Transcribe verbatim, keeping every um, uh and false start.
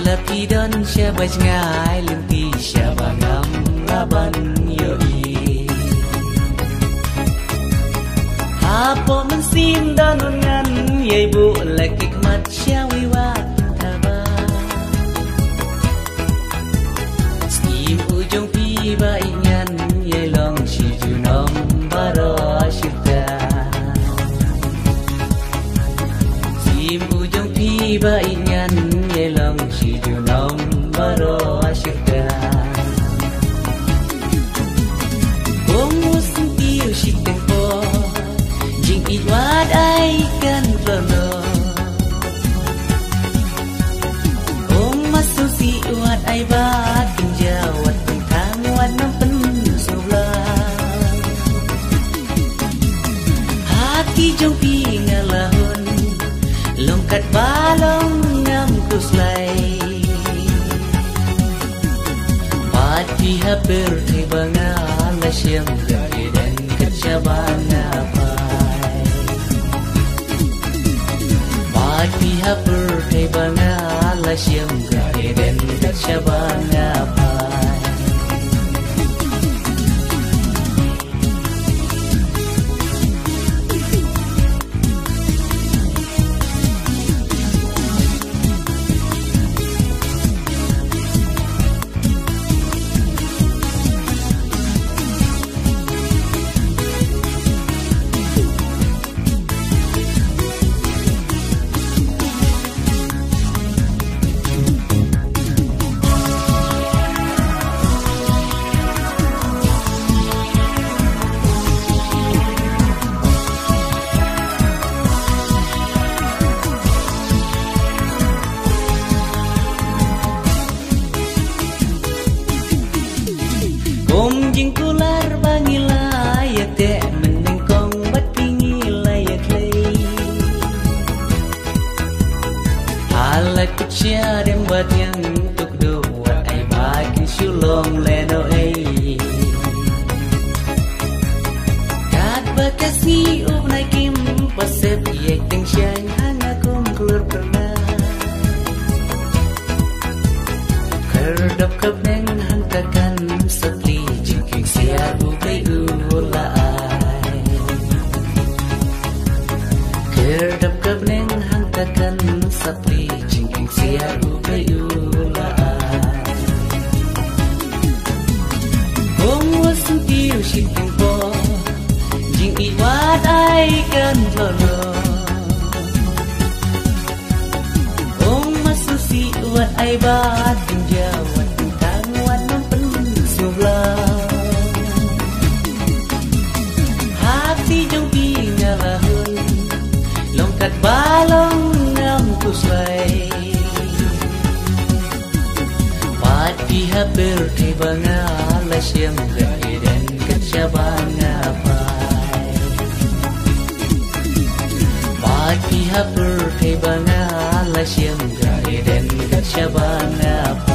La phi don shaba jngai lynti shaba ngam la ban ïohi. Hapoh mynsiem da ngan ïai buh la ki khmat sha wi wat thaba. Sngim u jong phi ba ïeit ngan ïai long shi junom baroh shi rta. Sngim u jong phi ba ïeit ngan ïai long shi junom baroh shi rta. Kong u syntiew shiteng por, jingïeit wat ai kan tlot noh. Ong ma sngewsih wat ai ba kin jaw wat pynthang wat nang pynsngewbha. Ha ki jong phi nga la hun, long katba long ngam khuslai. Bad phi ha pyrthei ba nga la shem, ka Eden kat shaba nga phai. Bad phi ha pyrthei ba nga la shem, ka Eden kat shaba nga phai. Kum jingkular ba ngi la ïa teh mynnyngkong bad phi ngi la ïa khlei. Ha la kut shadem bad ñiang tuk duk wat ai ba kin shu long lehnohei. Katba ka sngi u bnai kim pasep ïa teng shaiñ ha nga kum klur pyrna. Khyrdop ka bneng hangta kan sa plie jingkieng siar u Blei u la ai. Khyrdop ka bneng hangta kan sa plie jingkieng siar u Blei u la ai. Kum u syntiew shiteng por, jingïeit wat ai kan tlot noh. Ong ma sngewsih wat ai ba kin jaw wat pynthang wat nang pynsngewbha. Ha kti jong phi nga la hun, long katba long ngam khuslai. Bad phi ha pyrthei ba nga la shem, ka Eden kat shaba nga phai. Bad phi ha pyrthei ba nga la shem, ka Eden kat shaba nga phai.